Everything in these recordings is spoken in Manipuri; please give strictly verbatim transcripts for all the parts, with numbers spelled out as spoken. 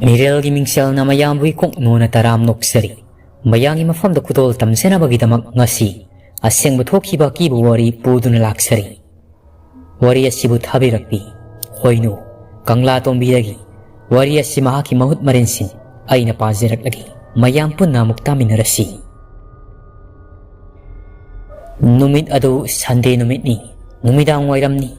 ꯃꯤꯔꯦꯜꯒꯤ ꯃꯤꯡꯁꯦꯜꯅ ꯃꯌꯥꯝꯕꯨ ꯏꯀꯣꯛ ꯅꯣꯟꯅ ꯇꯔꯥꯝ ꯅꯣꯛꯆꯔꯤ꯫ ꯃꯌꯥꯝꯒꯤ ꯃꯐꯝꯗ ꯈꯨꯗꯣꯜ ꯇꯝꯖꯅꯕꯒꯤꯗꯃꯛ ꯉꯁꯤ ꯑꯁꯦꯡꯕ ꯊꯣꯛꯈꯤꯕ ꯑꯀꯤꯕ ꯋꯥꯔꯤ ꯄꯨꯗꯨꯅ ꯂꯥꯛꯆꯔꯤ꯫ ꯋꯥꯔꯤ ꯑꯁꯤꯕꯨ ꯊꯥꯕꯤꯔꯛꯄꯤ ꯍꯣꯏꯅꯨ ꯀꯪꯂꯥ ꯇꯣꯝꯕꯤꯗꯒꯤ꯫ ꯋꯥꯔꯤ ꯑꯁꯤ ꯃꯍꯥꯛꯀꯤ ꯃꯍꯨꯠ ꯃꯔꯦꯟꯁꯤꯡ ꯑꯩꯅ ꯄꯥꯖꯔꯛꯂꯒꯦ꯫ ꯃꯌꯥꯝ ꯄꯨꯟꯅ ꯑꯃꯨꯛ ꯇꯥꯃꯤꯟꯅꯔꯁꯤ꯫ ꯅꯨꯃꯤꯠ ꯑꯗꯨ ꯁꯟꯗꯦ ꯅꯨꯃꯤꯠꯅꯤ꯫ ꯅꯨꯃꯤꯗꯥꯡ ꯋꯥꯏꯔꯝꯅꯤ꯫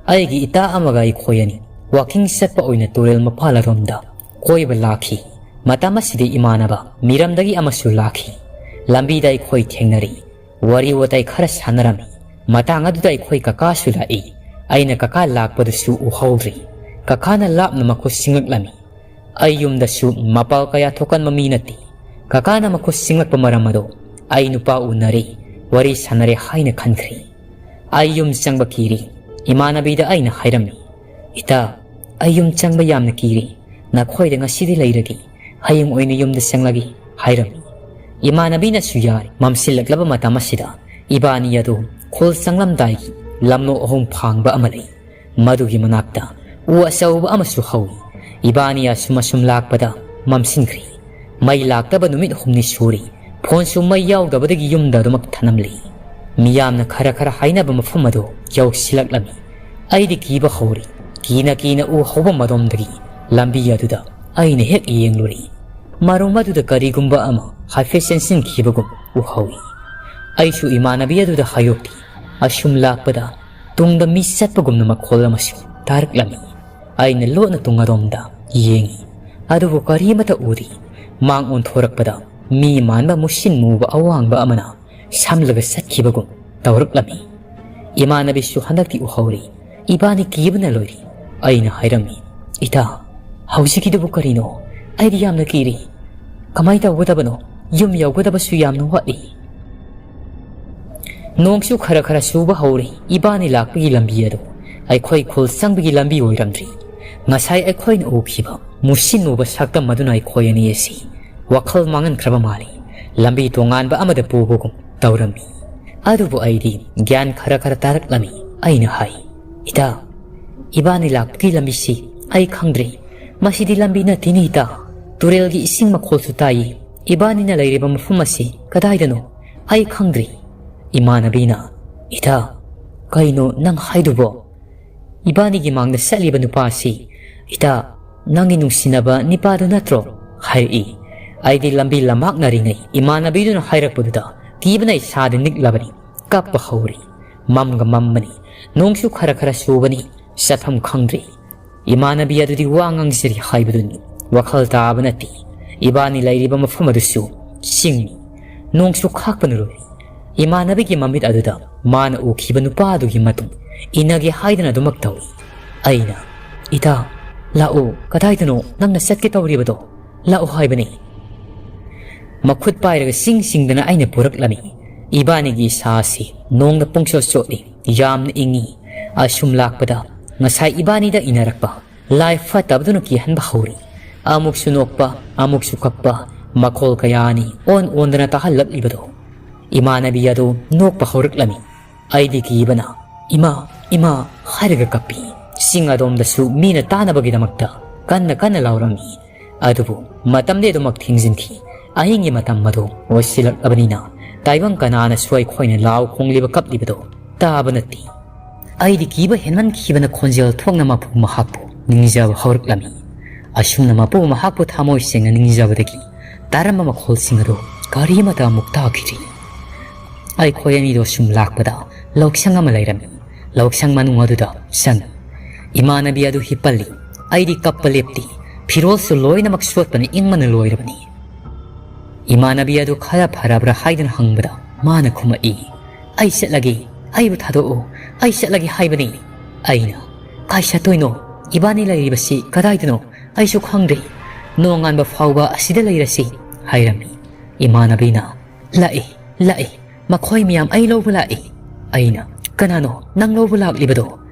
ꯑꯩꯒꯤ ꯏꯇꯥ ꯑꯃꯒ ꯑꯩꯈꯣꯏ ꯑꯅꯤ ꯋꯥꯀꯤꯡ ꯆꯠꯄ ꯑꯣꯏꯅ ꯇꯨꯔꯦꯜ ꯃꯄꯥꯜ ꯑꯔꯣꯝꯗ ꯀꯣꯏꯕ ꯂꯥꯛꯈꯤ꯫ ꯃꯇꯝ ꯑꯁꯤꯗ ꯏꯃꯥꯟꯅꯕ ꯃꯤꯔꯝꯗꯒꯤ ꯑꯃꯁꯨ ꯂꯥꯛꯈꯤ꯫ ꯂꯝꯕꯤꯗ ꯑꯩꯈꯣꯏ ꯊꯦꯡꯅꯔꯤ꯫ ꯋꯥꯔꯤ ꯋꯥꯇꯥꯏ ꯈꯔ ꯁꯥꯟꯅꯔꯝꯃꯤ꯫ ꯃꯇꯥꯡ ꯑꯗꯨꯗ ꯑꯩꯈꯣꯏ ꯀꯀꯥꯁꯨ ꯂꯥꯛꯏ꯫ ꯑꯩꯅ ꯀꯀꯥ ꯂꯥꯛꯄꯗꯨꯁꯨ ꯎꯍꯧꯗ꯭ꯔꯤ꯫ ꯀꯀꯥꯅ ꯂꯥꯞꯅ ꯃꯈꯨꯠ ꯁꯤꯡꯂꯛꯂꯝꯃꯤ꯫ ꯑꯩ ꯌꯨꯝꯗꯁꯨ ꯃꯄꯥꯜ ꯀꯌꯥ ꯊꯣꯛꯀꯟꯕ ꯃꯤ ꯅꯠꯇꯦ꯫ ꯀꯀꯥꯅ ꯃꯈꯨꯠ ꯁꯤꯡꯂꯛꯄ ꯃꯔꯝ ꯑꯗꯨ ꯑꯩ ꯅꯨꯄꯥ ꯎꯅꯔꯦ, ꯋꯥꯔꯤ ꯁꯥꯟꯅꯔꯦ ꯍꯥꯏꯅ ꯈꯟꯈ꯭ꯔꯦ꯫ ꯑꯩ ꯌꯨꯝ ꯆꯪꯕ ꯀꯤꯔꯦ꯫ ꯏꯃꯥꯟꯅꯕꯤꯗ ꯑꯩꯅ ꯍꯥꯏꯔꯝꯃꯤ, "ꯏꯇꯥ, ꯑꯩ ꯌꯨꯝ ꯆꯪꯕ ꯌꯥꯝꯅ ꯀꯤꯔꯦ꯫ ꯅꯈꯣꯏꯗ ꯉꯁꯤꯗꯤ ꯂꯩꯔꯒꯦ꯫ ꯍꯌꯦꯡ ꯑꯣꯏꯅ ꯌꯨꯝꯗ ꯆꯪꯂꯒꯦ" ꯍꯥꯏꯔꯝꯃꯤ꯫ ꯏꯃꯥꯟꯅꯕꯤꯅꯁꯨ ꯌꯥꯔꯦ꯫ ꯃꯝꯁꯤꯜꯂꯛꯂꯕ ꯃꯇꯝ ꯑꯁꯤꯗ ꯏꯕꯥꯅꯤ ꯑꯗꯨ ꯈꯨꯜ ꯆꯪꯂꯝꯗꯥꯏꯒꯤ ꯂꯝꯂꯣꯛ ꯑꯍꯨꯝ ꯐꯥꯡꯕ ꯑꯃ ꯂꯩ꯫ ꯃꯗꯨꯒꯤ ꯃꯅꯥꯛꯇ ꯎ ꯑꯆꯧꯕ ꯑꯃꯁꯨ ꯍꯧꯏ꯫ ꯏꯕꯥꯅꯤ ꯑꯁꯨꯝ ꯑꯁꯨꯝ ꯂꯥꯛꯄꯗ ꯃꯝꯁꯤꯟꯈ꯭ꯔꯦ꯫ ꯃꯩ ꯂꯥꯛꯇꯕ ꯅꯨꯃꯤꯠ ꯍꯨꯝꯅꯤ ꯁꯨꯔꯦ꯫ ꯐꯣꯟꯁꯨ ꯃꯩ ꯌꯥꯎꯗꯕꯗꯒꯤ ꯌꯨꯝꯗ ꯑꯗꯨꯃꯛ ꯊꯅꯝꯂꯤ꯫ ꯃꯤꯌꯥꯝꯅ ꯈꯔ ꯈꯔ ꯍꯥꯏꯅꯕ ꯃꯐꯝ ꯑꯗꯨ ꯌꯧꯁꯤꯜꯂꯛꯂꯝꯃꯤ꯫ ꯑꯩꯗꯤ ꯀꯤꯕ ꯍꯧꯔꯦ꯫ ꯀꯤꯅ ꯀꯤꯅ ꯎ ꯍꯧꯕ ꯃꯗꯣꯝꯗꯒꯤ ꯂꯝꯕꯤ ꯑꯗꯨꯗ ꯑꯩꯅ ꯍꯦꯛ ꯌꯦꯡꯂꯨꯔꯦ꯫ ꯃꯔꯨꯝ ꯑꯗꯨꯗ ꯀꯔꯤꯒꯨꯝꯕ ꯑꯃ ꯍꯥꯏꯐꯦꯠ ꯆꯦꯟꯁꯤꯟꯈꯤꯕꯒꯨꯝ ꯎꯍꯧꯏ꯫ ꯑꯩꯁꯨ ꯏꯃꯥꯟꯅꯕꯤ ꯑꯗꯨꯗ ꯍꯥꯏꯗꯣꯛꯇꯦ꯫ ꯑꯁꯨꯝ ꯂꯥꯛꯄꯗ ꯇꯨꯡꯗ ꯃꯤ ꯆꯠꯄꯒꯨꯝꯅ ꯃꯈꯣꯜ ꯑꯃꯁꯨ ꯇꯥꯔꯛꯂꯝꯃꯤ꯫ ꯑꯩꯅ ꯂꯣꯠꯅ ꯇꯨꯡ ꯑꯗꯣꯝꯗ ꯌꯦꯡꯏ꯫ ꯑꯗꯨꯕꯨ ꯀꯔꯤ ꯑꯃꯠꯇ ꯎꯗꯦ꯫ ꯃꯥꯡ ꯑꯣꯟꯊꯣꯔꯛꯄꯗ ꯃꯤ ꯃꯥꯟꯕ ꯃꯨꯁꯤꯟ ꯃꯨꯕ ꯑꯋꯥꯡꯕ ꯑꯃꯅ ꯁꯝꯂꯒ ꯆꯠꯈꯤꯕꯒꯨꯝ ꯇꯧꯔꯛꯂꯝꯃꯤ꯫ ꯏꯃꯥꯟꯅꯕꯤꯁꯨ ꯍꯟꯗꯛꯇꯤ ꯎꯍꯧꯔꯦ꯫ ꯏꯕꯥꯅꯤ ꯀꯤꯕꯅ ꯂꯣꯏꯔꯦ꯫ ꯑꯩꯅ ꯍꯥꯏꯔꯝꯃꯤ, "ꯏꯇꯥ, ꯍꯧꯖꯤꯛꯀꯤꯗꯨꯕꯨ ꯀꯔꯤꯅꯣ? ꯑꯩꯗꯤ ꯌꯥꯝꯅ ꯀꯤꯔꯦ꯫ ꯀꯃꯥꯏ ꯇꯧꯒꯗꯕꯅꯣ? ꯌꯨꯝ ꯌꯧꯒꯗꯕꯁꯨ ꯌꯥꯝꯅ ꯋꯥꯠꯂꯤ꯫" ꯅꯣꯡꯁꯨ ꯈꯔ ꯈꯔ ꯆꯨꯕ ꯍꯧꯔꯦ꯫ ꯏꯕꯥꯅꯤ ꯂꯥꯛꯄꯒꯤ ꯂꯝꯕꯤ ꯑꯗꯨ ꯑꯩꯈꯣꯏ ꯈꯨꯜ ꯆꯪꯕꯒꯤ ꯂꯝꯕꯤ ꯑꯣꯏꯔꯝꯗ꯭ꯔꯤ꯫ ꯉꯁꯥꯏ ꯑꯩꯈꯣꯏꯅ ꯎꯈꯤꯕ ꯃꯨꯁꯤꯟ ꯃꯨꯕ ꯁꯛꯇꯝ ꯑꯗꯨꯅ ꯑꯩꯈꯣꯏ ꯑꯅꯤ ꯑꯁꯤ ꯋꯥꯈꯜ ꯃꯥꯡꯍꯟꯈ꯭ꯔꯕ ꯃꯥꯜꯂꯤ꯫ ꯂꯝꯕꯤ ꯇꯣꯉꯥꯟꯕ ꯑꯃꯗ ꯄꯨꯕꯒꯨꯝ ꯇꯧꯔꯝꯃꯤ꯫ ꯑꯗꯨꯕꯨ ꯑꯩꯗꯤ ꯒ꯭ꯌꯥꯟ ꯈꯔ ꯈꯔ ꯇꯥꯔꯛꯂꯝꯃꯤ꯫ ꯑꯩꯅ ꯍꯥꯏ, "ꯏꯇꯥ, ꯏꯕꯥꯅꯤ ꯂꯥꯛꯄꯒꯤ ꯂꯝꯕꯤꯁꯤ ꯑꯩ ꯈꯪꯗ꯭ꯔꯦ꯫ "ꯃꯁꯤꯗꯤ ꯂꯝꯕꯤ ꯅꯠꯇꯦꯅꯦ ꯏꯇꯥ꯫ ꯇꯨꯔꯦꯜꯒꯤ ꯏꯁꯤꯡ ꯃꯈꯣꯜꯁꯨ ꯇꯥꯏ꯫ ꯏꯕꯥꯅꯤꯅ ꯂꯩꯔꯤꯕ ꯃꯐꯝ ꯑꯁꯤ ꯀꯗꯥꯏꯗꯅꯣ? ꯑꯩ ꯈꯪꯗ꯭ꯔꯦ꯫" ꯏꯃꯥꯟꯅꯕꯤꯅ, "ꯏꯇꯥ, ꯀꯩꯅꯣ ꯅꯪ ꯍꯥꯏꯗꯨꯕꯣ? ꯏꯕꯥꯅꯤꯒꯤ ꯃꯥꯡꯗ ꯆꯠꯂꯤꯕ ꯅꯨꯄꯥ ꯑꯁꯤ, ꯏꯇꯥ, ꯅꯪꯒꯤ ꯅꯨꯡꯁꯤꯅꯕ ꯅꯤꯄꯥꯗꯨ ꯅꯠꯇ꯭ꯔꯣ?" ꯍꯥꯏꯔꯛꯏ꯫ ꯑꯩꯗꯤ ꯂꯝꯕꯤ ꯂꯝꯃꯥꯛꯅꯔꯤꯉꯩ ꯏꯃꯥꯟꯅꯕꯤꯗꯨꯅ ꯍꯥꯏꯔꯛꯄꯗꯨꯗ ꯀꯤꯕꯅ ꯏꯁꯥꯗ ꯅꯤꯛꯂꯕꯅꯤ꯫ ꯀꯞꯄ ꯍꯧꯔꯤ꯫ ꯃꯝꯒ ꯃꯝꯕꯅꯤ꯫ ꯅꯣꯡꯁꯨ ꯈꯔ ꯈꯔ ꯆꯨꯕꯅꯤ꯫ ꯆꯠꯐꯝ ꯈꯪꯗ꯭ꯔꯤ꯫ ꯏꯃꯥꯟꯅꯕꯤ ꯑꯗꯨꯗꯤ ꯋꯥ ꯉꯥꯡꯖꯔꯤ ꯍꯥꯏꯕꯗꯨꯅꯤ꯫ ꯋꯥꯈꯜ ꯇꯥꯕ ꯅꯠꯇꯦ꯫ ꯏꯕꯥꯅꯤ ꯂꯩꯔꯤꯕ ꯃꯐꯝ ꯑꯗꯨꯁꯨ ꯆꯤꯡꯅꯤ꯫ ꯅꯣꯡꯁꯨ ꯈꯥꯛꯄꯅ ꯂꯣꯏꯔꯤ꯫ ꯏꯃꯥꯟꯅꯕꯤꯒꯤ ꯃꯃꯤꯠ ꯑꯗꯨꯗ ꯃꯥꯅ ꯎꯈꯤꯕ ꯅꯨꯄꯥ ꯑꯗꯨꯒꯤ ꯃꯇꯨꯡ ꯏꯟꯅꯒꯦ ꯍꯥꯏꯗꯅ ꯑꯗꯨꯃꯛ ꯇꯧꯏ꯫ ꯑꯩꯅ, "ꯏꯇꯥ, ꯂꯥꯛꯑꯣ, ꯀꯗꯥꯏꯗꯅꯣ ꯅꯪꯅ ꯆꯠꯀꯦ ꯇꯧꯔꯤꯕꯗꯣ? ꯂꯥꯛꯑꯣ ꯍꯥꯏꯕꯅꯤ꯫" ꯃꯈꯨꯠ ꯄꯥꯏꯔꯒ ꯆꯤꯡ ꯆꯤꯡꯗꯅ ꯑꯩꯅ ꯄꯨꯔꯛꯂꯝꯃꯤ꯫ ꯏꯕꯥꯅꯤꯒꯤ ꯏꯁꯥ ꯑꯁꯤ ꯅꯣꯡꯅ ꯄꯨꯡꯆꯣꯠ ꯆꯣꯠꯂꯤ, ꯌꯥꯝꯅ ꯏꯪꯉꯤ꯫ ꯑꯁꯨꯝ ꯂꯥꯛꯄꯗ ꯉꯁꯥꯏ ꯏꯕꯥꯅꯤꯗ ꯏꯟꯅꯔꯛꯄ ꯂꯥꯏ ꯐꯠꯇꯕꯗꯨꯅ ꯀꯤꯍꯟꯕ ꯍꯧꯔꯤ꯫ ꯑꯃꯨꯛꯁꯨ ꯅꯣꯛꯄ, ꯑꯃꯨꯛꯁꯨ ꯀꯞꯄ, ꯃꯈꯣꯜ ꯀꯌꯥꯅꯤ ꯑꯣꯟ ꯑꯣꯟꯗꯅ ꯇꯥꯍꯜꯂꯛꯂꯤꯕꯗꯣ꯫ ꯏꯃꯥꯟꯅꯕꯤ ꯑꯗꯨ ꯅꯣꯛꯄ ꯍꯧꯔꯛꯂꯝꯃꯤ꯫ ꯑꯩꯗꯤ ꯀꯤꯕꯅ "ꯏꯃꯥ, ꯏꯃꯥ" ꯍꯥꯏꯔꯒ ꯀꯞꯄꯤ꯫ ꯆꯤꯡ ꯑꯗꯣꯝꯗꯁꯨ ꯃꯤꯅ ꯇꯥꯅꯕꯒꯤꯗꯃꯛꯇ ꯀꯟꯅ ꯀꯟꯅ ꯂꯥꯎꯔꯝꯃꯤ꯫ ꯑꯗꯨꯕꯨ ꯃꯇꯝꯗꯤ ꯑꯗꯨꯃꯛ ꯊꯦꯡꯖꯤꯟꯈꯤ꯫ ꯑꯍꯤꯡꯒꯤ ꯃꯇꯝ ꯑꯗꯨ ꯑꯣꯏꯁꯤꯜꯂꯛꯂꯕꯅꯤꯅ ꯇꯥꯏꯕꯪ ꯀꯅꯥꯅꯁꯨ ꯑꯩꯈꯣꯏꯅ ꯂꯥꯎ ꯈꯣꯡꯂꯤꯕ ꯀꯞꯂꯤꯕꯗꯣ ꯇꯥꯕ ꯅꯠꯇꯦ꯫ ꯑꯩꯗꯤ ꯀꯤꯕ ꯍꯦꯟꯃꯟꯈꯤꯕꯅ ꯈꯣꯟꯖꯦꯜ ꯊꯣꯛꯅ ꯃꯄꯨ ꯃꯍꯥꯛꯄꯨ ꯅꯤꯡꯖꯕ ꯍꯧꯔꯛꯂꯝꯃꯤ꯫ ꯑꯁꯨꯝꯅ ꯃꯄꯨ ꯃꯍꯥꯛꯄꯨ ꯊꯃꯣꯏ ꯁꯦꯡꯅ ꯅꯤꯡꯖꯕꯗꯒꯤ ꯇꯥꯔꯝꯕ ꯃꯈꯣꯜꯁꯤꯡ ꯑꯗꯨ ꯀꯔꯤꯃꯇ ꯑꯃꯨꯛ ꯇꯥꯈꯤꯗ꯭ꯔꯤ꯫ ꯑꯩꯈꯣꯏ ꯑꯅꯤꯗꯣ ꯁꯨꯝ ꯂꯥꯛꯄꯗ ꯂꯧꯁꯪ ꯑꯃ ꯂꯩꯔꯝꯃꯤ꯫ ꯂꯧꯁꯪ ꯃꯅꯨꯡ ꯑꯗꯨꯗ ꯆꯪꯉꯤ꯫ ꯏꯃꯥꯟꯅꯕꯤ ꯑꯗꯨ ꯍꯤꯞꯄꯜꯂꯤ꯫ ꯑꯩꯗꯤ ꯀꯞꯄ ꯂꯦꯞꯇꯦ꯫ ꯐꯤꯔꯣꯜꯁꯨ ꯂꯣꯏꯅꯃꯛ ꯆꯣꯠꯄꯅ ꯏꯪꯕꯅ ꯂꯣꯏꯔꯕꯅꯤ꯫ ꯏꯃꯥꯟꯅꯕꯤ ꯑꯗꯨ ꯈꯔ ꯐꯔꯕ꯭ꯔꯥ ꯍꯥꯏꯗꯨꯅ ꯍꯪꯕꯗ ꯃꯥꯅ ꯈꯨꯝꯃꯛꯏ, "ꯑꯩ ꯆꯠꯂꯒꯦ, ꯑꯩꯕꯨ ꯊꯥꯗꯣꯛꯎ, ꯑꯩ ꯆꯠꯂꯒꯦ ꯍꯥꯏꯕꯅꯤ꯫" ꯑꯩꯅ, "ꯀꯥꯏ ꯆꯠꯇꯣꯏꯅꯣ? ꯏꯕꯥꯅꯤ ꯂꯩꯔꯤꯕꯁꯤ ꯀꯗꯥꯏꯗꯅꯣ? ꯑꯩꯁꯨ ꯈꯪꯗꯦ꯫ ꯅꯣꯡꯉꯥꯟꯕ ꯐꯥꯎꯕ ꯑꯁꯤꯗ ꯂꯩꯔꯁꯤ," ꯍꯥꯏꯔꯝꯃꯤ꯫ ꯏꯃꯥꯟꯅꯕꯤꯅ, "ꯂꯥꯛꯏ, ꯂꯥꯛꯏ, ꯃꯈꯣꯏ ꯃꯌꯥꯝ ꯑꯩ ꯂꯧꯕ ꯂꯥꯛꯏ꯫" ꯑꯩꯅ, "ꯀꯅꯥꯅꯣ ꯅꯪ ꯂꯧꯕ ꯂꯥꯛꯂꯤꯕꯗꯣ?"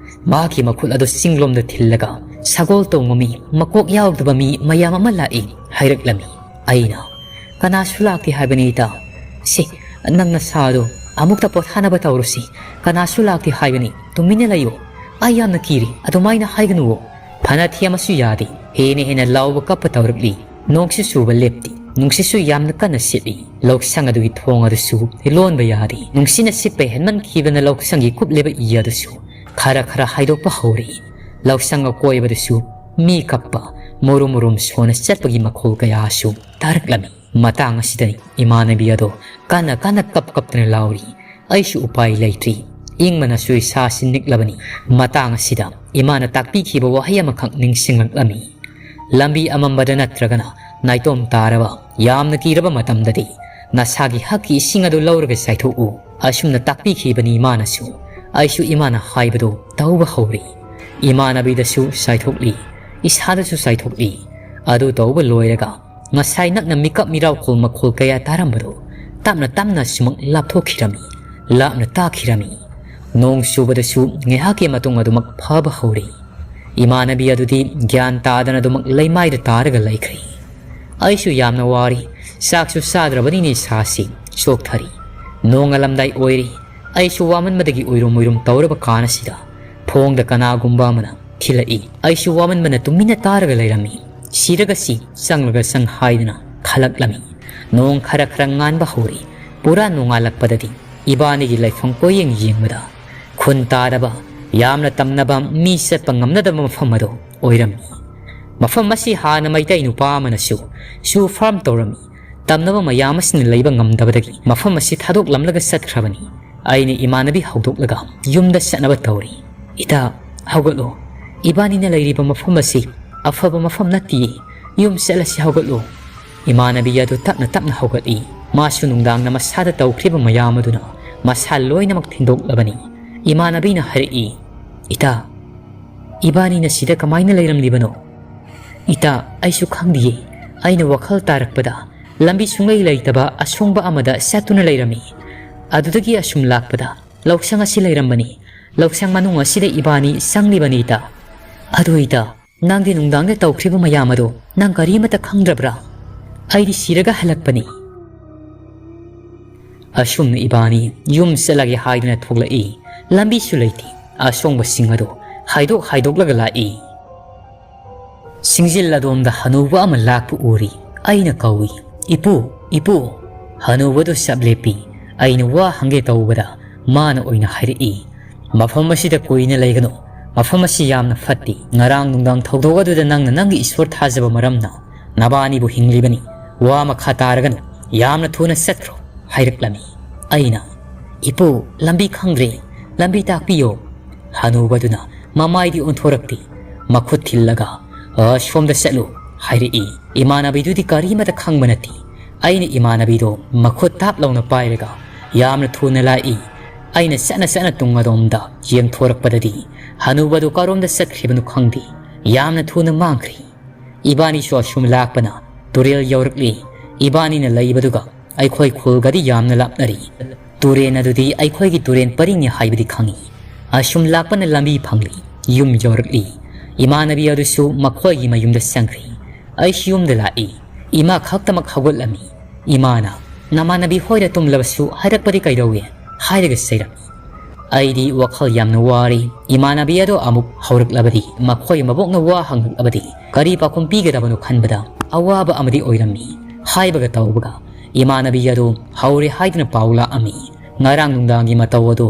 ꯃꯥꯒꯤ ꯃꯈꯨꯠ ꯑꯗꯨ ꯆꯤꯡꯂꯣꯝꯗ ꯊꯤꯜꯂꯒ, "ꯁꯒꯣꯜ ꯇꯣꯡꯕ ꯃꯤ, ꯃꯀꯣꯛ ꯌꯥꯎꯗꯕ ꯃꯤ ꯃꯌꯥꯝ ꯑꯃ ꯂꯥꯛꯏ," ꯍꯥꯏꯔꯛꯂꯝꯃꯤ꯫ ꯑꯩꯅ, "ꯀꯅꯥꯁꯨ ꯂꯥꯛꯇꯦ ꯍꯥꯏꯕꯅꯤ ꯏꯇꯥ꯫ ꯁꯤ, ꯅꯪ ꯅꯁꯥꯗꯣ ꯑꯃꯨꯛꯇ ꯄꯣꯊꯥꯅꯕ ꯇꯧꯔꯨꯁꯤ꯫ ꯀꯅꯥꯁꯨ ꯂꯥꯛꯇꯦ ꯍꯥꯏꯕꯅꯤ꯫ ꯇꯨꯃꯤꯟꯅ ꯂꯩꯌꯨ꯫ ꯑꯩ ꯌꯥꯝꯅ ꯀꯤꯔꯤ꯫ ꯑꯗꯨꯃꯥꯏꯅ ꯍꯥꯏꯒꯅꯨꯋꯣ꯫ ꯐꯅ ꯊꯦꯝꯃꯁꯨ ꯌꯥꯗꯦ꯫ ꯍꯦꯟꯅ ꯍꯦꯟꯅ ꯂꯥꯎꯕ ꯀꯞꯄ ꯇꯧꯔꯛꯂꯤ꯫ ꯅꯣꯡꯁꯨ ꯆꯨꯕ ꯂꯦꯞꯇꯦ꯫ ꯅꯨꯡꯁꯤꯠꯁꯨ ꯌꯥꯝꯅ ꯀꯟꯅ ꯁꯤꯠꯂꯤ꯫ ꯂꯧꯁꯪ ꯑꯗꯨꯒꯤ ꯊꯣꯡ ꯑꯗꯨꯁꯨ ꯂꯣꯟꯕ ꯌꯥꯗꯦ꯫ ꯅꯨꯡꯁꯤꯠꯅ ꯁꯤꯠꯄ ꯍꯦꯟꯃꯟꯈꯤꯕꯅ ꯂꯧꯁꯪꯒꯤ ꯀꯨꯞꯂꯤꯕ ꯏ ꯑꯗꯨꯁꯨ ꯈꯔ ꯈꯔ ꯍꯥꯏꯗꯣꯛꯄ ꯍꯧꯔꯛꯏ꯫ ꯂꯧꯁꯪ ꯑꯀꯣꯏꯕꯗꯁꯨ ꯃꯤ ꯀꯞꯄ, ꯃꯨꯔꯨꯝ ꯃꯨꯔꯨꯝ ꯁꯣꯟꯅ ꯆꯠꯄꯒꯤ ꯃꯈꯣꯜ ꯀꯌꯥꯁꯨ ꯇꯥꯔꯛꯂꯝꯃꯤ꯫ ꯃꯇꯥꯡ ꯑꯁꯤꯗꯅꯤ ꯏꯃꯥꯟꯅꯕꯤ ꯑꯗꯣ ꯀꯟꯅ ꯀꯟꯅ ꯀꯞ ꯀꯞꯇꯅ ꯂꯥꯎꯔꯤ꯫ ꯑꯩꯁꯨ ꯎꯄꯥꯏ ꯂꯩꯇ꯭ꯔꯤ꯫ ꯏꯪꯕꯅꯁꯨ ꯏꯁꯥꯁꯤ ꯅꯤꯛꯂꯕꯅꯤ꯫ ꯃꯇꯥꯡ ꯑꯁꯤꯗ ꯏꯃꯥꯅ ꯇꯥꯛꯄꯤꯈꯤꯕ ꯋꯥꯍꯩ ꯑꯃꯈꯛ ꯅꯤꯡꯁꯤꯡꯂꯛꯂꯝꯃꯤ꯫ ꯂꯝꯕꯤ ꯑꯃꯝꯕꯗ ꯅꯠꯇ꯭ꯔꯒꯅ ꯅꯥꯏꯇꯣꯝ ꯇꯥꯔꯕ, ꯌꯥꯝꯅ ꯀꯤꯔꯕ ꯃꯇꯝꯗꯗꯤ ꯅꯁꯥꯒꯤ ꯍꯛꯀꯤ ꯏꯁꯤꯡ ꯑꯗꯨ ꯂꯧꯔꯒ ꯆꯥꯏꯊꯣꯛꯎ꯫ ꯑꯁꯨꯝꯅ ꯇꯥꯛꯄꯤꯈꯤꯕꯅꯤ ꯏꯃꯥꯅꯁꯨ꯫ ꯑꯩꯁꯨ ꯏꯃꯥꯅ ꯍꯥꯏꯕꯗꯨ ꯇꯧꯕ ꯍꯧꯔꯤ꯫ ꯏꯃꯥꯟꯅꯕꯤꯗꯁꯨ ꯆꯥꯏꯊꯣꯛꯂꯤ, ꯏꯁꯥꯗꯁꯨ ꯆꯥꯏꯊꯣꯛꯂꯤ꯫ ꯑꯗꯨ ꯇꯧꯕ ꯂꯣꯏꯔꯒ ꯉꯁꯥꯏ ꯅꯛꯅ ꯃꯤꯀꯞ ꯃꯤꯔꯥꯎꯈꯣꯜ ꯃꯈꯣꯜ ꯀꯌꯥ ꯇꯥꯔꯝꯕꯗꯨ ꯇꯞꯅ ꯇꯞꯅ ꯁꯨꯃꯛ ꯂꯥꯞꯊꯣꯛꯈꯤꯔꯝꯃꯤ, ꯂꯥꯞꯅ ꯇꯥꯈꯤꯔꯝꯃꯤ꯫ ꯅꯣꯡ ꯆꯨꯕꯗꯁꯨ ꯉꯥꯏꯍꯥꯛꯀꯤ ꯃꯇꯨꯡ ꯑꯗꯨꯃꯛ ꯐꯕ ꯍꯧꯔꯤ꯫ ꯏꯃꯥꯟꯅꯕꯤ ꯑꯗꯨꯗꯤ ꯒ꯭ꯌꯥꯟ ꯇꯥꯗꯅ ꯑꯗꯨꯃꯛ ꯂꯩꯃꯥꯏꯗ ꯇꯥꯔꯒ ꯂꯩꯈ꯭ꯔꯦ꯫ ꯑꯩꯁꯨ ꯌꯥꯝꯅ ꯋꯥꯔꯤ꯫ ꯆꯥꯛꯁꯨ ꯆꯥꯗ꯭ꯔꯕꯅꯤꯅ ꯏꯁꯥꯁꯤ ꯆꯣꯛꯊꯔꯤ꯫ ꯅꯣꯡꯉꯥꯜꯂꯝꯗꯥꯏ ꯑꯣꯏꯔꯤ꯫ ꯑꯩꯁꯨ ꯋꯥꯃꯟꯕꯗꯒꯤ ꯎꯏꯔꯨꯝ ꯎꯏꯔꯨꯝ ꯇꯧꯔꯕ ꯀꯥꯟ ꯑꯁꯤꯗ ꯊꯣꯡꯗ ꯀꯅꯥꯒꯨꯝꯕ ꯑꯃꯅ ꯊꯤꯜꯂꯛꯏ꯫ ꯑꯩꯁꯨ ꯋꯥꯃꯟꯕꯅ ꯇꯨꯃꯤꯟꯅ ꯇꯥꯔꯒ ꯂꯩꯔꯝꯃꯤ꯫ ꯁꯤꯔꯒꯁꯤ ꯆꯪꯂꯒ ꯆꯪ ꯍꯥꯏꯗꯅ ꯈꯜꯂꯛꯂꯝꯃꯤ꯫ ꯅꯣꯡ ꯈꯔ ꯈꯔ ꯉꯥꯟꯕ ꯍꯧꯔꯛꯏ꯫ ꯄꯨꯔꯥ ꯅꯣꯡꯉꯥꯜꯂꯛꯄꯗꯗꯤ ꯏꯕꯥꯅꯤꯒꯤ ꯂꯩꯐꯝ ꯀꯣꯏꯌꯦꯡ ꯌꯦꯡꯕꯗ ꯈꯨꯟ ꯇꯥꯗꯕ, ꯌꯥꯝꯅ ꯇꯝꯅꯕ, ꯃꯤ ꯆꯠꯄ ꯉꯝꯅꯗꯕ ꯃꯐꯝ ꯑꯗꯨ ꯑꯣꯏꯔꯝꯃꯤ꯫ ꯃꯐꯝ ꯑꯁꯤ ꯍꯥꯟꯅ ꯃꯩꯇꯩ ꯅꯨꯄꯥ ꯑꯃꯅꯁꯨ ꯁꯨ ꯐꯥꯔꯝ ꯇꯧꯔꯝꯃꯤ꯫ ꯇꯝꯅꯕ ꯃꯌꯥꯝ ꯑꯁꯤꯅ ꯂꯩꯕ ꯉꯝꯗꯕꯗꯒꯤ ꯃꯐꯝ ꯑꯁꯤ ꯊꯥꯗꯣꯛꯂꯝꯂꯒ ꯆꯠꯈ꯭ꯔꯕꯅꯤ꯫ ꯑꯩꯅ ꯏꯃꯥꯟꯅꯕꯤ ꯍꯧꯗꯣꯛꯂꯒ ꯌꯨꯝꯗ ꯆꯠꯅꯕ ꯇꯧꯔꯤ꯫ "ꯏꯇꯥ, ꯍꯧꯒꯠꯂꯣ꯫ ꯏꯕꯥꯅꯤꯅ ꯂꯩꯔꯤꯕ ꯃꯐꯝ ꯑꯁꯤ ꯑꯐꯕ ꯃꯐꯝ ꯅꯠꯇꯤꯌꯦ꯫ ꯌꯨꯝ ꯆꯠꯂꯁꯤ, ꯍꯧꯒꯠꯂꯣ꯫" ꯏꯃꯥꯟꯅꯕꯤ ꯑꯗꯨ ꯇꯞꯅ ꯇꯞꯅ ꯍꯧꯒꯠꯂꯤ꯫ ꯃꯥꯁꯨ ꯅꯨꯡꯗꯥꯡꯗ ꯃꯁꯥꯗ ꯇꯧꯈ꯭ꯔꯤꯕ ꯃꯌꯥꯝ ꯑꯗꯨꯅ ꯃꯁꯥ ꯂꯣꯏꯅꯃꯛ ꯊꯤꯟꯗꯣꯛꯂꯕꯅꯤ꯫ ꯏꯃꯥꯟꯅꯕꯤꯅ ꯍꯥꯏꯔꯛꯏ, "ꯏꯇꯥ, ꯏꯕꯥꯅꯤꯅ ꯁꯤꯗ ꯀꯃꯥꯏꯅ ꯂꯩꯔꯝꯂꯤꯕꯅꯣ?" "ꯏꯇꯥ, ꯑꯩꯁꯨ ꯈꯪꯗꯤꯌꯦ꯫ ꯑꯩꯅ ꯋꯥꯈꯜ ꯇꯥꯔꯛꯄꯗ ꯂꯝꯕꯤ ꯁꯨꯡꯂꯩ ꯂꯩꯇꯕ ꯑꯁꯣꯡꯕ ꯑꯃꯗ ꯆꯠꯇꯨꯅ ꯂꯩꯔꯝꯃꯤ꯫ ꯑꯗꯨꯗꯒꯤ ꯑꯁꯨꯝ ꯂꯥꯛꯄꯗ ꯂꯧꯁꯪ ꯑꯁꯤ ꯂꯩꯔꯝꯕꯅꯤ꯫ ꯂꯧꯁꯪ ꯃꯅꯨꯡ ꯑꯁꯤꯗ ꯏꯕꯥꯅꯤ ꯆꯪꯂꯤꯕꯅꯤ ꯏꯇꯥ꯫ ꯑꯗꯨ ꯏꯇꯥ, ꯅꯪꯗꯤ ꯅꯨꯡꯗꯥꯡꯗ ꯇꯧꯈ꯭ꯔꯤꯕ ꯃꯌꯥꯝ ꯑꯗꯣ ꯅꯪ ꯀꯔꯤꯃꯠꯇ ꯈꯪꯗ꯭ꯔꯕ꯭ꯔꯥ? ꯑꯩꯗꯤ ꯁꯤꯔꯒ ꯍꯜꯂꯛꯄꯅꯤ꯫" ꯑꯁꯨꯝꯅ ꯏꯕꯥꯅꯤ ꯌꯨꯝ ꯆꯠꯂꯒꯦ ꯍꯥꯏꯗꯨꯅ ꯊꯣꯛꯂꯛꯏ꯫ ꯂꯝꯕꯤꯁꯨ ꯂꯩꯇꯦ꯫ ꯑꯁꯣꯡꯕꯁꯤꯡ ꯑꯗꯨ ꯍꯥꯏꯗꯣꯛ ꯍꯥꯏꯗꯣꯛꯂꯒ ꯂꯥꯛꯏ꯫ ꯁꯤꯡꯖꯤꯜ ꯑꯗꯣꯝꯗ ꯍꯅꯨꯕ ꯑꯃ ꯂꯥꯛꯄ ꯎꯔꯤ꯫ ꯑꯩꯅ ꯀꯧꯏ, "ꯏꯄꯨ, ꯏꯄꯨ!" ꯍꯅꯨꯕꯗꯨ ꯆꯞ ꯂꯦꯞꯄꯤ꯫ ꯑꯩꯅ ꯋꯥ ꯍꯪꯒꯦ ꯇꯧꯕꯗ ꯃꯥꯅ ꯑꯣꯏꯅ ꯍꯥꯏꯔꯛꯏ, "ꯃꯐꯝ ꯑꯁꯤꯗ ꯀꯨꯏꯅ ꯂꯩꯒꯅꯨ꯫ ꯃꯐꯝ ꯑꯁꯤ ꯌꯥꯝꯅ ꯐꯠꯇꯦ꯫ ꯉꯔꯥꯡ ꯅꯨꯡꯗꯥꯡ ꯊꯧꯗꯣꯛ ꯑꯗꯨꯗ ꯅꯪꯅ ꯅꯪꯒꯤ ꯏꯁꯣꯔ ꯊꯥꯖꯕ ꯃꯔꯝꯅ ꯅꯕꯥꯅꯤꯕꯨ ꯍꯤꯡꯂꯤꯕꯅꯤ꯫ ꯋꯥ ꯃꯈꯥ ꯇꯥꯔꯒꯅꯨ꯫ ꯌꯥꯝꯅ ꯊꯨꯅ ꯆꯠꯈ꯭ꯔꯣ" ꯍꯥꯏꯔꯛꯂꯝꯃꯤ꯫ ꯑꯩꯅ, "ꯏꯄꯨ, ꯂꯝꯕꯤ ꯈꯪꯗ꯭ꯔꯦ꯫ ꯂꯝꯕꯤ ꯇꯥꯛꯄꯤꯌꯣ"꯫ ꯍꯅꯨꯕꯗꯨꯅ ꯃꯃꯥꯏꯗꯤ ꯑꯣꯟꯊꯣꯔꯛꯇꯦ꯫ ꯃꯈꯨꯠ ꯊꯤꯜꯂꯒ "ꯑꯁꯣꯝꯗ ꯆꯠꯂꯨ" ꯍꯥꯏꯔꯛꯏ꯫ ꯏꯃꯥꯟꯅꯕꯤꯗꯨꯗꯤ ꯀꯔꯤꯃꯇ ꯈꯪꯕ ꯅꯠꯇꯦ꯫ ꯑꯩꯅ ꯏꯃꯥꯟꯅꯕꯤꯗꯣ ꯃꯈꯨꯠ ꯇꯥꯞ ꯂꯥꯎꯅ ꯄꯥꯏꯔꯒ ꯌꯥꯝꯅ ꯊꯨꯅ ꯂꯥꯛꯏ꯫ ꯑꯩꯅ ꯆꯠꯅ ꯆꯠꯅ ꯇꯨꯡ ꯑꯗꯣꯝꯗ ꯌꯦꯡꯊꯣꯔꯛꯄꯗꯗꯤ ꯍꯅꯨꯕꯗꯨ ꯀꯔꯣꯝꯗ ꯆꯠꯈ꯭ꯔꯤꯕꯅꯣ ꯈꯪꯗꯦ꯫ ꯌꯥꯝꯅ ꯊꯨꯅ ꯃꯥꯡꯈ꯭ꯔꯤ꯫ ꯏꯕꯥꯅꯤꯁꯨ ꯑꯁꯨꯝ ꯂꯥꯛꯄꯅ ꯇꯨꯔꯦꯜ ꯌꯧꯔꯛꯂꯤ꯫ ꯏꯕꯥꯅꯤꯅ ꯂꯩꯕꯗꯨꯒ ꯑꯩꯈꯣꯏ ꯈꯨꯜꯒꯗꯤ ꯌꯥꯝꯅ ꯂꯥꯞꯅꯔꯤ꯫ ꯇꯨꯔꯦꯟ ꯑꯗꯨꯗꯤ ꯑꯩꯈꯣꯏꯒꯤ ꯇꯨꯔꯦꯟ ꯄꯔꯤꯡꯅꯤ ꯍꯥꯏꯕꯗꯤ ꯈꯪꯏ꯫ ꯑꯁꯨꯝ ꯂꯥꯛꯄꯅ ꯂꯝꯕꯤ ꯐꯪꯂꯤ꯫ ꯌꯨꯝ ꯌꯧꯔꯛꯂꯤ꯫ ꯏꯃꯥꯟꯅꯕꯤ ꯑꯗꯨꯁꯨ ꯃꯈꯣꯏꯒꯤ ꯃꯌꯨꯝꯗ ꯆꯪꯈ꯭ꯔꯤ꯫ ꯑꯩꯁꯨ ꯌꯨꯝꯗ ꯂꯥꯛꯏ꯫ ꯏꯃꯥ ꯈꯛꯇꯃꯛ ꯍꯧꯒꯠꯂꯝꯃꯤ꯫ ꯏꯃꯥꯅ, "ꯅꯃꯥꯟꯅꯕꯤ ꯍꯣꯏꯗ ꯇꯨꯝꯂꯕꯁꯨ ꯍꯥꯏꯔꯛꯄꯗꯤ ꯀꯩꯗꯧꯏ?" ꯍꯥꯏꯔꯒ ꯆꯩꯔꯝꯃꯤ꯫ ꯑꯩꯗꯤ ꯋꯥꯈꯜ ꯌꯥꯝꯅ ꯋꯥꯔꯤ꯫ ꯏꯃꯥꯟꯅꯕꯤ ꯑꯗꯣ ꯑꯃꯨꯛ ꯍꯧꯔꯛꯂꯕꯗꯤ, ꯃꯈꯣꯏ ꯃꯕꯣꯛꯅ ꯋꯥ ꯍꯪꯂꯛꯂꯕꯗꯤ ꯀꯔꯤ ꯄꯥꯎꯈꯨꯝ ꯄꯤꯒꯗꯕꯅꯣ ꯈꯟꯕꯗ ꯑꯋꯥꯕ ꯑꯃꯗꯤ ꯑꯣꯏꯔꯝꯃꯤ꯫ ꯍꯥꯏꯕꯒ ꯇꯧꯕꯒ ꯏꯃꯥꯟꯅꯕꯤ ꯑꯗꯣ ꯍꯧꯔꯦ ꯍꯥꯏꯗꯨꯅ ꯄꯥꯎ ꯂꯥꯛꯑꯝꯃꯤ꯫ ꯉꯔꯥꯡ ꯅꯨꯡꯗꯥꯡꯒꯤ ꯃꯇꯧ ꯑꯗꯣ,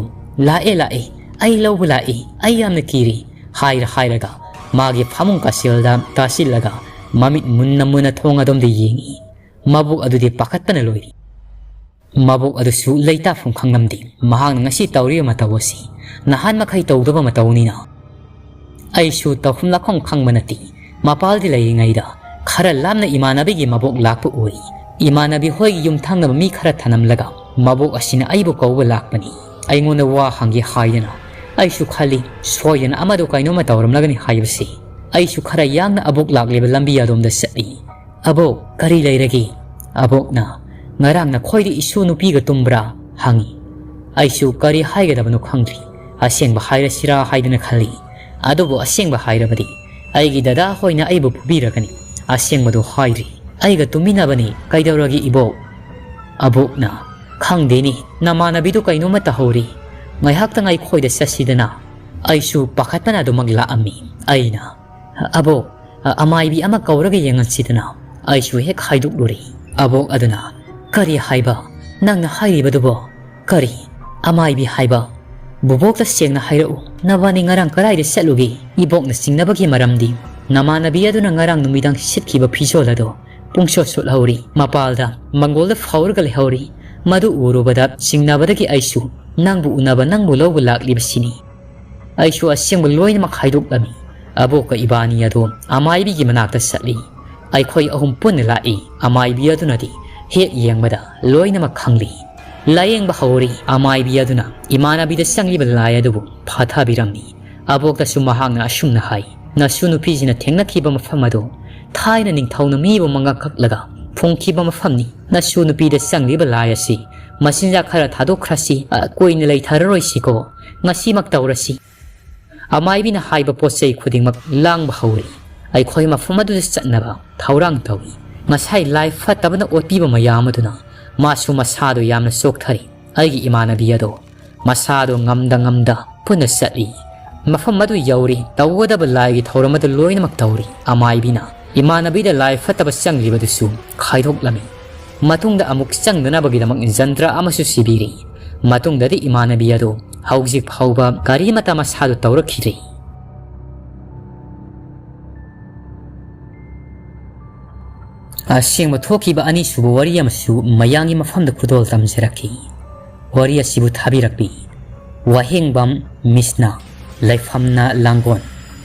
"ꯂꯥꯛꯑꯦ, ꯂꯥꯛꯑꯦ, ꯑꯩ ꯂꯧꯕ ꯂꯥꯛꯏ, ꯑꯩ ꯌꯥꯝꯅ ꯀꯤꯔꯤ" ꯍꯥꯏꯔ ꯍꯥꯏꯔꯒ ꯃꯥꯒꯤ ꯐꯃꯨꯡ ꯀꯥꯆꯤꯜꯗ ꯇꯥꯁꯤꯜꯂꯒ ꯃꯃꯤꯠ ꯃꯨꯟꯅ ꯃꯨꯟꯅ ꯊꯣꯡ ꯑꯗꯣꯝꯗ ꯌꯦꯡꯉꯤ꯫ ꯃꯕꯣꯛ ꯑꯗꯨꯗꯤ ꯄꯥꯈꯠꯄꯅ ꯂꯣꯏꯔꯤ꯫ ꯃꯕꯣꯛ ꯑꯗꯨꯁꯨ ꯂꯩꯇꯥꯐꯝ ꯈꯪꯂꯝꯗꯦ꯫ ꯃꯍꯥꯛꯅ ꯉꯁꯤ ꯇꯧꯔꯤꯕ ꯃꯇꯧ ꯑꯁꯤ ꯅꯍꯥꯟ ꯃꯈꯩ ꯇꯧꯗꯕ ꯃꯇꯧꯅꯤꯅ꯫ ꯑꯩꯁꯨ ꯇꯧꯐꯝ ꯂꯥꯛꯐꯝ ꯈꯪꯕ ꯅꯠꯇꯦ꯫ ꯃꯄꯥꯜꯗꯤ ꯂꯩꯔꯤꯉꯩꯗ ꯈꯔ ꯂꯥꯞꯅ ꯏꯃꯥꯟꯅꯕꯤꯒꯤ ꯃꯕꯣꯛ ꯂꯥꯛꯄ ꯎꯏ꯫ ꯏꯃꯥꯟꯅꯕꯤ ꯍꯣꯏꯒꯤ ꯌꯨꯝ ꯊꯪꯅꯕ ꯃꯤ ꯈꯔ ꯊꯅꯝꯂꯒ ꯃꯕꯣꯛ ꯑꯁꯤꯅ ꯑꯩꯕꯨ ꯀꯧꯕ ꯂꯥꯛꯄꯅꯤ꯫ ꯑꯩꯉꯣꯟꯗ ꯋꯥ ꯍꯪꯒꯦ ꯍꯥꯏꯗꯅ꯫ ꯑꯩꯁꯨ ꯈꯜꯂꯤ, ꯁꯣꯏꯗꯅ ꯑꯃꯗꯣ ꯀꯩꯅꯣꯝꯃ ꯇꯧꯔꯝꯂꯒꯅꯤ ꯍꯥꯏꯕꯁꯤ꯫ ꯑꯩꯁꯨ ꯈꯔ ꯌꯥꯡꯅ ꯑꯕꯣꯛ ꯂꯥꯛꯂꯤꯕ ꯂꯝꯕꯤ ꯑꯗꯣꯝꯗ ꯆꯠꯂꯤ꯫ "ꯑꯕꯣꯛ, ꯀꯔꯤ ꯂꯩꯔꯒꯦ?" ꯑꯕꯣꯛꯅ, "ꯉꯔꯥꯡ ꯅꯈꯣꯏꯗ ꯏꯁꯨ ꯅꯨꯄꯤꯒ ꯇꯨꯝꯕ꯭ꯔꯥ?" ꯍꯪꯉꯤ꯫ ꯑꯩꯁꯨ ꯀꯔꯤ ꯍꯥꯏꯒꯗꯕꯅꯣ ꯈꯪꯗ꯭ꯔꯤ꯫ ꯑꯁꯦꯡꯕ ꯍꯥꯏꯔꯁꯤꯔꯥ ꯍꯥꯏꯗꯨꯅ ꯈꯜꯂꯤ꯫ ꯑꯗꯨꯕꯨ ꯑꯁꯦꯡꯕ ꯍꯥꯏꯔꯕꯗꯤ ꯑꯩꯒꯤ ꯗꯗꯥ ꯍꯣꯏꯅ ꯑꯩꯕꯨ ꯐꯨꯕꯤꯔꯒꯅꯤ꯫ ꯑꯁꯦꯡꯕꯗꯨ ꯍꯥꯏꯗ꯭ꯔꯤ꯫ "ꯑꯩꯒ ꯇꯨꯝꯃꯤꯟꯅꯕꯅꯤ꯫ ꯀꯩꯗꯧꯔꯒꯦ ꯏꯕꯣꯛ?" ꯑꯕꯣꯛꯅ, "ꯈꯪꯗꯦꯅꯦ, ꯅꯃꯥꯟꯅꯕꯤꯗꯨ ꯀꯩꯅꯣꯝꯃ ꯇꯧꯍꯧꯔꯤ꯫ ꯉꯥꯏꯍꯥꯛꯇꯪ ꯑꯩꯈꯣꯏꯗ ꯆꯠꯁꯤꯗꯅ?" ꯑꯩꯁꯨ ꯄꯥꯈꯠꯄꯅ ꯑꯗꯨꯃꯛ ꯂꯥꯛꯑꯝꯃꯤ꯫ ꯑꯩꯅ, "ꯑꯕꯣꯛ, ꯑ-, ꯑꯃꯥꯏꯕꯤ ꯑꯃ ꯀꯧꯔꯒ ꯌꯦꯡꯍꯟꯁꯤꯗꯅ ꯑꯩꯁꯨ ꯍꯦꯛ ꯍꯥꯏꯗꯣꯛꯂꯨꯔꯦ꯫ ꯑꯕꯣꯛ ꯑꯗꯨꯅ, "ꯀꯔꯤ ꯍꯥꯏꯕ? ꯅꯪꯅ ꯍꯥꯏꯔꯤꯕꯗꯨꯕꯣ? ꯀꯔꯤ? ꯑꯃꯥꯏꯕꯤ ꯍꯥꯏꯕ? ꯕꯨꯕꯣꯛꯇ ꯁꯦꯡꯅ ꯍꯥꯏꯔꯛꯎ, ꯅꯕꯥꯅꯤ ꯉꯔꯥꯡ ꯀꯗꯥꯏꯗ ꯆꯠꯂꯨꯒꯦ?" ꯏꯕꯣꯛꯅ ꯆꯤꯡꯅꯕꯒꯤ ꯃꯔꯝꯗꯤ, ꯅꯃꯥꯟꯅꯕꯤ ꯑꯗꯨꯅ ꯉꯔꯥꯡ ꯅꯨꯃꯤꯗꯥꯡ ꯁꯦꯠꯈꯤꯕ ꯐꯤꯖꯣꯜ ꯑꯗꯣ ꯄꯨꯡꯁꯣꯠ ꯁꯣꯠꯍꯧꯔꯤ꯫ ꯃꯄꯥꯜꯗ ꯃꯪꯒꯣꯜꯗ ꯐꯥꯎꯔꯒ ꯂꯩꯍꯧꯔꯤ꯫ ꯃꯗꯨ ꯎꯔꯨꯕꯗ ꯆꯤꯡꯅꯕꯗꯒꯤ ꯑꯩꯁꯨ ꯅꯪꯕꯨ ꯎꯅꯕ, ꯅꯪꯕꯨ ꯂꯧꯕ ꯂꯥꯛꯂꯤꯕꯁꯤꯅꯤ꯫ ꯑꯩꯁꯨ ꯑꯁꯦꯡꯕ ꯂꯣꯏꯅꯃꯛ ꯍꯥꯏꯗꯣꯛꯂꯝꯃꯤ꯫ ꯑꯕꯣꯛꯀ ꯏꯕꯥꯅꯤ ꯑꯗꯣ ꯑꯃꯥꯏꯕꯤꯒꯤ ꯃꯅꯥꯛꯇ ꯆꯠꯂꯤ꯫ ꯑꯩꯈꯣꯏ ꯑꯍꯨꯝ ꯄꯨꯟꯅ ꯂꯥꯛꯏ꯫ ꯑꯃꯥꯏꯕꯤ ꯑꯗꯨꯅꯗꯤ ꯍꯦꯛ ꯌꯦꯡꯕꯗ ꯂꯣꯏꯅꯃꯛ ꯈꯪꯂꯤ꯫ ꯂꯥꯌꯦꯡꯕ ꯍꯧꯔꯤ꯫ ꯑꯃꯥꯏꯕꯤ ꯑꯗꯨꯅ ꯏꯃꯥꯟꯅꯕꯤꯗ ꯆꯪꯂꯤꯕ ꯂꯥꯏ ꯑꯗꯨꯕꯨ ꯐꯥꯊꯕꯤꯔꯝꯃꯤ꯫ ꯑꯕꯣꯛꯇꯁꯨ ꯃꯍꯥꯛꯅ ꯑꯁꯨꯝꯅ ꯍꯥꯏ, "ꯅꯁꯨ ꯅꯨꯄꯤꯁꯤꯅ ꯊꯦꯡꯅꯈꯤꯕ ꯃꯐꯝ ꯑꯗꯨ ꯊꯥꯏꯅ ꯅꯤꯡꯊꯧꯅ ꯃꯤꯕꯨ ꯃꯉꯛ ꯀꯛꯂꯒ ꯐꯨꯝꯈꯤꯕ ꯃꯐꯝꯅꯤ꯫ ꯅꯁꯨ ꯅꯨꯄꯤꯗ ꯆꯪꯂꯤꯕ ꯂꯥꯏ ꯑꯁꯤ ꯃꯆꯤꯟꯖꯥꯛ ꯈꯔ ꯊꯥꯗꯣꯛꯈ꯭ꯔꯁꯤ, ꯑ, ꯀꯨꯏꯅ ꯂꯩꯊꯔꯔꯣꯏꯁꯤꯀꯣ, ꯉꯁꯤꯃꯛ ꯇꯧꯔꯁꯤ꯫" ꯑꯃꯥꯏꯕꯤꯅ ꯍꯥꯏꯕ ꯄꯣꯠ ꯆꯩ ꯈꯨꯗꯤꯡꯃꯛ ꯂꯥꯡꯕ ꯍꯧꯔꯤ꯫ ꯑꯩꯈꯣꯏ ꯃꯐꯝ ꯑꯗꯨꯗ ꯆꯠꯅꯕ ꯊꯧꯔꯥꯡ ꯇꯧꯏ꯫ ꯉꯁꯥꯏ ꯂꯥꯏ ꯐꯠꯇꯕꯅ ꯑꯣꯠꯄꯤꯕ ꯃꯌꯥꯝ ꯑꯗꯨꯅ ꯃꯥꯁꯨ ꯃꯁꯥꯗꯣ ꯌꯥꯝꯅ ꯆꯣꯛꯊꯔꯤ꯫ ꯑꯩꯒꯤ ꯏꯃꯥꯟꯅꯕꯤ ꯑꯗꯣ ꯃꯁꯥꯗꯣ ꯉꯝꯗ ꯉꯝꯗ ꯄꯨꯟꯅ ꯆꯠꯂꯤ꯫ ꯃꯐꯝ ꯑꯗꯨ ꯌꯧꯔꯤ꯫ ꯇꯧꯒꯗꯕ ꯂꯥꯏꯒꯤ ꯊꯧꯔꯝ ꯑꯗꯨ ꯂꯣꯏꯅꯃꯛ ꯇꯧꯔꯤ꯫ ꯑꯃꯥꯏꯕꯤꯅ ꯏꯃꯥꯟꯅꯕꯤꯗ ꯂꯥꯏ ꯐꯠꯇꯕ ꯆꯪꯂꯤꯕꯗꯨꯁꯨ ꯈꯥꯏꯗꯣꯛꯂꯝꯃꯤ꯫ ꯃꯇꯨꯡꯗ ꯑꯃꯨꯛ ꯆꯪꯗꯅꯕꯒꯤꯗꯃꯛ ꯖꯟꯇ꯭ꯔ ꯑꯃꯁꯨ ꯁꯤꯕꯤꯔꯤ꯫ ꯃꯇꯨꯡꯗꯗꯤ ꯏꯃꯥꯟꯅꯕꯤ ꯑꯗꯨ ꯍꯧꯖꯤꯛ ꯐꯥꯎꯕ ꯀꯔꯤꯃꯇ ꯃꯁꯥꯗꯨ ꯇꯧꯔꯛꯈꯤꯗ꯭ꯔꯤ꯫ ꯑꯁꯦꯡꯕ ꯊꯣꯛꯈꯤꯕ ꯑꯅꯤꯁꯨꯕ ꯋꯥꯔꯤ ꯑꯃꯁꯨ ꯃꯌꯥꯝꯒꯤ ꯃꯐꯝꯗ ꯈꯨꯗꯣꯜ ꯇꯝꯖꯔꯛꯈꯤ꯫ ꯋꯥꯔꯤ ꯑꯁꯤꯕꯨ ꯊꯥꯕꯤꯔꯛꯄꯤ ꯋꯥꯍꯦꯡꯕꯝ ꯃꯤꯁꯅꯥ, ꯂꯩꯐꯝꯅ ꯂꯥꯡꯒꯣꯜ꯫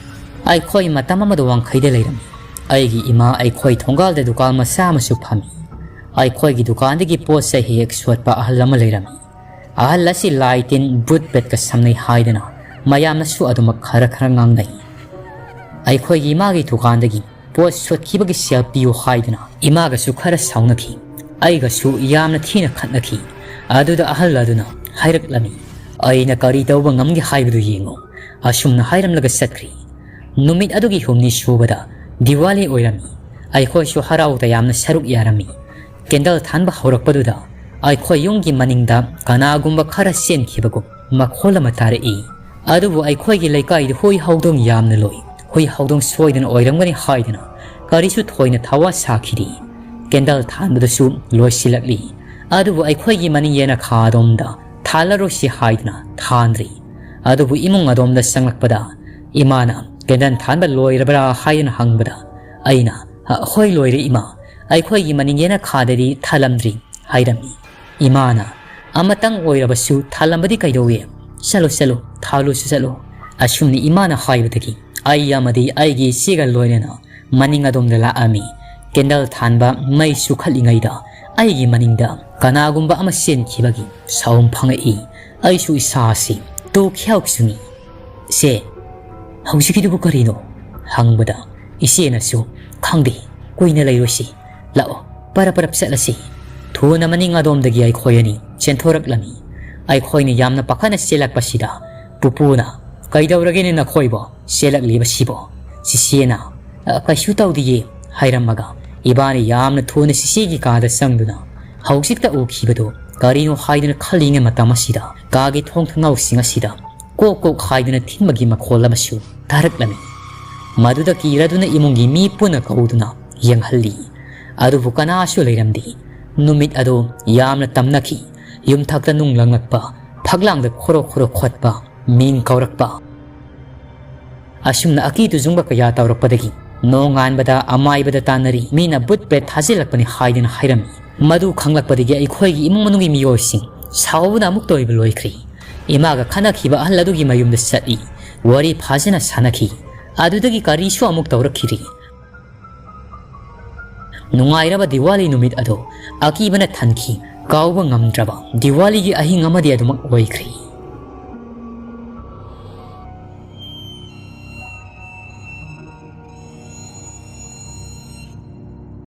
ꯑꯩꯈꯣꯏ ꯃꯇꯝ ꯑꯃꯗ ꯋꯥꯡꯈꯩꯗ ꯂꯩꯔꯝꯃꯤ꯫ ꯑꯩꯒꯤ ꯏꯃꯥ ꯑꯩꯈꯣꯏ ꯊꯣꯡꯒꯥꯜꯗ ꯗꯨꯀꯥꯟ ꯃꯆꯥ ꯑꯃꯁꯨ ꯐꯝꯃꯤ꯫ ꯑꯩꯈꯣꯏꯒꯤ ꯗꯨꯀꯥꯟꯗꯒꯤ ꯄꯣꯠ ꯆꯩ ꯍꯦꯛ ꯁꯣꯠꯄ ꯑꯍꯜ ꯑꯃ ꯂꯩꯔꯝꯃꯤ꯫ ꯑꯍꯜ ꯑꯁꯤ ꯂꯥꯏ ꯇꯤꯟ, ꯚꯨꯠ ꯄꯦꯠꯀ ꯁꯝꯅꯩ ꯍꯥꯏꯗꯅ ꯃꯌꯥꯝꯅꯁꯨ ꯑꯗꯨꯃꯛ ꯈꯔ ꯈꯔ ꯉꯥꯡꯅꯩ꯫ ꯑꯩꯈꯣꯏꯒꯤ ꯏꯃꯥꯒꯤ ꯗꯨꯀꯥꯟꯗꯒꯤ ꯄꯣꯠ ꯁꯣꯠꯈꯤꯕꯒꯤ ꯁꯦꯜ ꯄꯤꯌꯨ ꯍꯥꯏꯗꯨꯅ ꯏꯃꯥꯒꯁꯨ ꯈꯔ ꯁꯥꯎꯅꯈꯤ꯫ ꯑꯩꯒꯁꯨ ꯌꯥꯝꯅ ꯊꯤꯅ ꯈꯠꯅꯈꯤ꯫ ꯑꯗꯨꯗ ꯑꯍꯜ ꯑꯗꯨꯅ ꯍꯥꯏꯔꯛꯂꯝꯃꯤ, "ꯑꯩꯅ ꯀꯔꯤ ꯇꯧꯕ ꯉꯝꯒꯦ ꯍꯥꯏꯕꯗꯨ ꯌꯦꯡꯉꯨ꯫" ꯑꯁꯨꯝꯅ ꯍꯥꯏꯔꯝꯂꯒ ꯆꯠꯈ꯭ꯔꯤ꯫ ꯅꯨꯃꯤꯠ ꯑꯗꯨꯒꯤ ꯍꯨꯝꯅꯤ ꯁꯨꯕꯗ ꯗꯤꯋꯥꯂꯤ ꯑꯣꯏꯔꯝꯃꯤ꯫ ꯑꯩꯈꯣꯏꯁꯨ ꯍꯔꯥꯎ ꯇꯌꯥꯝꯅ ꯁꯔꯨꯛ ꯌꯥꯔꯝꯃꯤ꯫ ꯀꯦꯟꯗꯜ ꯊꯥꯟꯕ ꯍꯧꯔꯛꯄꯗꯨꯗ ꯑꯩꯈꯣꯏ ꯌꯨꯝꯒꯤ ꯃꯅꯤꯡꯗ ꯀꯅꯥꯒꯨꯝꯕ ꯈꯔ ꯆꯦꯟꯈꯤꯕꯒꯨꯝ ꯃꯈꯣꯜ ꯑꯃ ꯇꯥꯔꯛꯏ꯫ ꯑꯗꯨꯕꯨ ꯑꯩꯈꯣꯏꯒꯤ ꯂꯩꯀꯥꯏꯗ ꯍꯨꯏ ꯍꯧꯗꯣꯡ ꯌꯥꯝꯅ ꯂꯣꯏ꯫ ꯍꯨꯏ ꯍꯧꯗꯣꯡ ꯁꯣꯏꯗꯅ ꯑꯣꯏꯔꯝꯒꯅꯤ ꯍꯥꯏꯗꯨꯅ ꯀꯔꯤꯁꯨ ꯊꯣꯏꯅ ꯊꯋꯥ ꯁꯥꯈꯤꯗꯦ꯫ ꯀꯦꯟꯗꯜ ꯊꯥꯟꯕꯗꯨꯁꯨ ꯂꯣꯏꯁꯤꯜꯂꯛꯂꯤ꯫ ꯑꯗꯨꯕꯨ ꯑꯩꯈꯣꯏꯒꯤ ꯃꯅꯤꯡ ꯌꯦꯅꯈꯥ ꯑꯗꯣꯝꯗ ꯊꯥꯜꯂꯔꯣꯏꯁꯤ ꯍꯥꯏꯗꯨꯅ ꯊꯥꯟꯗ꯭ꯔꯤ꯫ ꯑꯗꯨꯕꯨ ꯏꯃꯨꯡ ꯑꯗꯣꯝꯗ ꯆꯪꯂꯛꯄꯗ ꯏꯃꯥꯅ ꯀꯦꯟꯗꯜ ꯊꯥꯟꯕ ꯂꯣꯏꯔꯕ꯭ꯔꯥ ꯍꯥꯏꯗꯨꯅ ꯍꯪꯕꯗ ꯑꯩꯅ, "ꯍꯣꯏ, ꯂꯣꯏꯔꯦ ꯏꯃꯥ, ꯑꯩꯈꯣꯏꯒꯤ ꯃꯅꯤꯡ ꯌꯦꯅꯈꯥꯗꯗꯤ ꯊꯥꯜꯂꯝꯗ꯭ꯔꯤ" ꯍꯥꯏꯔꯝꯃꯤ꯫ ꯏꯃꯥꯅ, "ꯑꯃꯇꯪ ꯑꯣꯏꯔꯕꯁꯨ ꯊꯥꯜꯂꯝꯕꯗꯤ ꯀꯩꯗꯧꯏ? ꯆꯠꯂꯣ, ꯆꯠꯂꯣ, ꯊꯥꯜꯂꯨꯁꯨ ꯆꯠꯂꯣ"꯫ ꯑꯁꯨꯝꯅ ꯏꯃꯥꯅ ꯍꯥꯏꯕꯗꯒꯤ ꯑꯩ ꯑꯃꯗꯤ ꯑꯩꯒꯤ ꯏꯆꯦꯒ ꯂꯣꯏꯅꯅ ꯃꯅꯤꯡ ꯑꯗꯣꯝꯗ ꯂꯥꯛꯑꯝꯃꯤ꯫ ꯀꯦꯟꯗꯜ ꯊꯥꯟꯕ ꯃꯩ ꯆꯨꯈꯠꯂꯤꯉꯩꯗ ꯑꯩꯒꯤ ꯃꯅꯤꯡꯗ ꯀꯅꯥꯒꯨꯝꯕ ꯑꯃ ꯆꯦꯟꯈꯤꯕꯒꯤ ꯁꯥꯎꯝ ꯐꯪꯉꯛꯏ꯫ ꯑꯩꯁꯨ ꯏꯁꯥꯁꯤ ꯇꯨ ꯈ꯭ꯌꯥꯎ ꯆꯨꯡꯉꯤ꯫ "ꯏꯆꯦ, ꯍꯧꯖꯤꯛꯀꯤꯗꯨꯕꯨ ꯀꯔꯤꯅꯣ?" ꯍꯪꯕꯗ ꯏꯆꯦꯅꯁꯨ, "ꯈꯪꯗꯦ, ꯀꯨꯏꯅ ꯂꯩꯔꯣꯏꯁꯤ, ꯂꯥꯛꯑꯣ, ꯄꯔꯞ ꯄꯔꯞ ꯆꯠꯂꯁꯤ"꯫ ꯊꯨꯅ ꯃꯅꯤꯡ ꯑꯗꯣꯝꯗꯒꯤ ꯑꯩꯈꯣꯏ ꯑꯅꯤ ꯆꯦꯟꯊꯣꯔꯛꯂꯝꯃꯤ꯫ ꯑꯩꯈꯣꯏꯅ ꯌꯥꯝꯅ ꯄꯥꯈꯠꯅ ꯆꯦꯜꯂꯛꯄꯁꯤꯗ ꯄꯨꯄꯨꯅ, "ꯀꯩꯗꯧꯔꯒꯦꯅꯦ ꯅꯈꯣꯏꯕꯣ? ꯆꯦꯜꯂꯛꯂꯤꯕꯁꯤꯕꯣ?" ꯆꯤꯆꯦꯅ, "ꯑ, ꯀꯩꯁꯨ ꯇꯧꯗꯤꯌꯦ" ꯍꯥꯏꯔꯝꯃꯒ ꯏꯕꯥꯅꯤ ꯌꯥꯝꯅ ꯊꯨꯅ ꯆꯤꯆꯦꯒꯤ ꯀꯥꯗ ꯆꯪꯗꯨꯅ ꯍꯧꯖꯤꯛꯇ ꯎꯈꯤꯕꯗꯨ ꯀꯔꯤꯅꯣ ꯍꯥꯏꯗꯨꯅ ꯈꯜꯂꯤꯉꯩ ꯃꯇꯝ ꯑꯁꯤꯗ ꯀꯥꯒꯤ ꯊꯣꯡ ꯊꯣꯡꯅꯥꯎꯁꯤꯡ ꯑꯁꯤꯗ ꯀꯣꯛ ꯀꯣꯛ ꯍꯥꯏꯗꯨꯅ ꯊꯤꯟꯕꯒꯤ ꯃꯈꯣꯜ ꯑꯃꯁꯨ ꯇꯥꯔꯛꯂꯝꯃꯤ꯫ ꯃꯗꯨꯗ ꯀꯤꯔꯗꯨꯅ ꯏꯃꯨꯡꯒꯤ ꯃꯤ ꯄꯨꯟꯅ ꯀꯧꯗꯨꯅ ꯌꯦꯡꯍꯜꯂꯤ꯫ ꯑꯗꯨꯕꯨ ꯀꯅꯥꯁꯨ ꯂꯩꯔꯝꯗꯦ꯫ ꯅꯨꯃꯤꯠ ꯑꯗꯨ ꯌꯥꯝꯅ ꯇꯝꯅꯈꯤ꯫ ꯌꯨꯝꯊꯛꯇ ꯅꯨꯡ ꯂꯪꯂꯛꯄ, ꯐꯛꯂꯥꯡꯗ ꯈꯣꯔꯣ ꯈꯣꯔꯣ ꯈꯣꯠꯄ, ꯃꯤꯡ ꯀꯧꯔꯛꯄ꯫ ꯑꯁꯨꯝꯅ ꯑꯀꯤ ꯇꯨꯖꯨꯡꯕ ꯀꯌꯥ ꯇꯧꯔꯛꯄꯗꯒꯤ ꯅꯣꯡꯉꯥꯟꯕꯗ ꯑꯃꯥꯏꯕꯗ ꯇꯥꯟꯅꯔꯤ꯫ ꯃꯤꯅ ꯕꯨꯠ ꯄ꯭ꯔꯦꯠ ꯊꯥꯖꯤꯜꯂꯛꯄꯅꯤ ꯍꯥꯏꯗꯨꯅ ꯍꯥꯏꯔꯝꯃꯤ꯫ ꯃꯗꯨ ꯈꯪꯂꯛꯄꯗꯒꯤ ꯑꯩꯈꯣꯏꯒꯤ ꯏꯃꯨꯡ ꯃꯅꯨꯡꯒꯤ ꯃꯤꯑꯣꯏꯁꯤꯡ ꯁꯥꯎꯕꯅ ꯑꯃꯨꯛꯇ ꯑꯣꯏꯕ ꯂꯣꯏꯈ꯭ꯔꯦ꯫ ꯏꯃꯥꯒ ꯈꯠꯅꯈꯤꯕ ꯑꯍꯜ ꯑꯗꯨꯒꯤ ꯃꯌꯨꯝꯗ ꯆꯠꯂꯤ꯫ ꯋꯥꯔꯤ ꯐꯖꯅ ꯁꯥꯟꯅꯈꯤ꯫ ꯑꯗꯨꯗꯒꯤ ꯀꯔꯤꯁꯨ ꯑꯃꯨꯛ ꯇꯧꯔꯛꯈꯤꯗ꯭ꯔꯤ꯫ ꯅꯨꯡꯉꯥꯏꯔꯕ ꯗꯤꯋꯥꯂꯤ ꯅꯨꯃꯤꯠ ꯑꯗꯨ ꯑꯀꯤꯕꯅ ꯊꯟꯈꯤ꯫ ꯀꯥꯎꯕ ꯉꯝꯗ꯭ꯔꯕ ꯗꯤꯋꯥꯂꯤꯒꯤ ꯑꯍꯤꯡ ꯑꯃꯗꯤ ꯑꯗꯨꯃꯛ ꯑꯣꯏꯈ꯭ꯔꯦ꯫